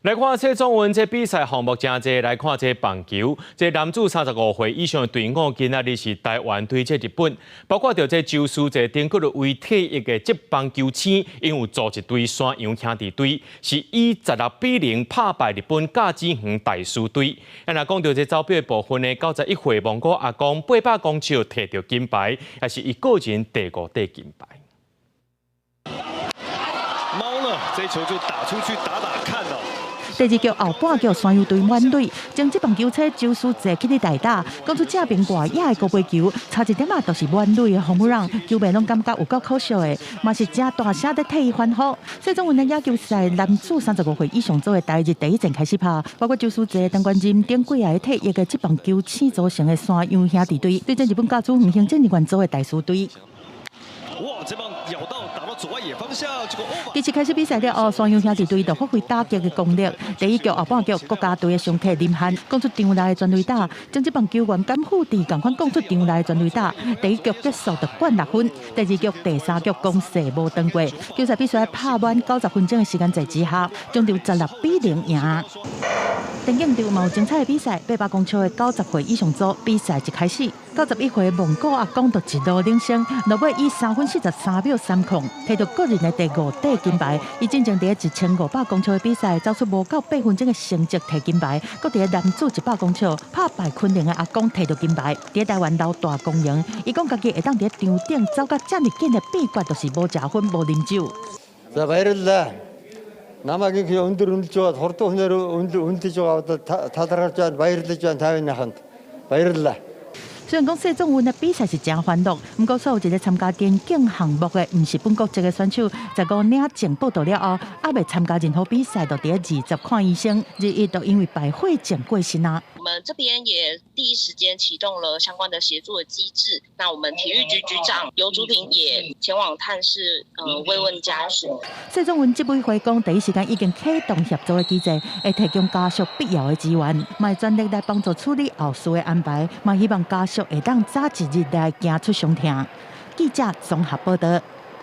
來看這中文這比賽項目誠濟，來看這棒球，這男子35歲以上的隊伍今仔日是台灣對這日本，包括著這周書這頂個月為退役的職棒球星，𪜶有組一隊山羊兄弟隊，是以16比0拍敗日本甲子園大師隊。啊，若講著這走表的部分呢，91歲蒙古阿公800公尺摕著金牌，也是伊個人第五塊金牌。貓呢？這球就打出去打打看哦。第二局後半局山羊隊滿壘，將職棒球星周書坐起咧代打，講出正邊外野的高飛球，差一點仔就是滿壘的 home run，球迷攏感覺有夠可惜的，嘛是誠大聲咧替伊歡呼。最終阮的野球賽男子35歲以上組的台日第一戰開始拍，包括周書澤、陳冠仁等幾个退役的職棒球星組成的山羊兄弟隊，對陣日本甲子園行政人員組的大師隊。哇！這棒咬到打到左外野方向，這個其實開始比賽了後，山羊兄弟隊就發揮打擊的功力。第一局後半局，國家隊的上客林漢攻出場內的全壘打，將這棒球員甘富智仝款攻出場內的全壘打。第一局結束就灌六分，第二局、第三局攻勢無斷過。球賽必須拍滿90分鐘的時間在之下，終場16比0贏。電競場嘛有精彩的比賽，800公尺的90歲以上組比賽一開始，91歲蒙古阿公就一路領先，落尾以3分43秒30，摕著個人的第五塊金牌。伊進前佇1500公尺的比賽，走出無夠8分鐘的成績摕金牌，閣佇男子100公尺拍敗昆凌的阿公摕著金牌。佇台灣老大光榮，伊講家己會當佇場頂走甲遮爾緊的秘訣，就是無食薰、無啉酒。 За, баярлалаа. Намайг их өндөр үнэлж байгаа хурдан хүнээр үнэлж байгаа одоо талархаж байна, баярлаж байна тавийнханд. Баярлалаа. 雖然講世壯運的比賽是誠歡樂，毋過所有一个參加電競項目的，毋是本國籍的選手，十五領證報到了後，猶未參加任何比賽，就佇20看醫生，21就因為敗血症過身啊。我們這邊也第一時間啟動了相關的協助的機制。那我們體育局局長游竹平也前往探視，慰問家屬。世壯運執委會講，第一時間已經啟動協助的機制，會提供家屬必要的資源，嘛會全力來幫助處理後事的安排，嘛希望家屬會當早一日來行出傷痛。記者綜合報道。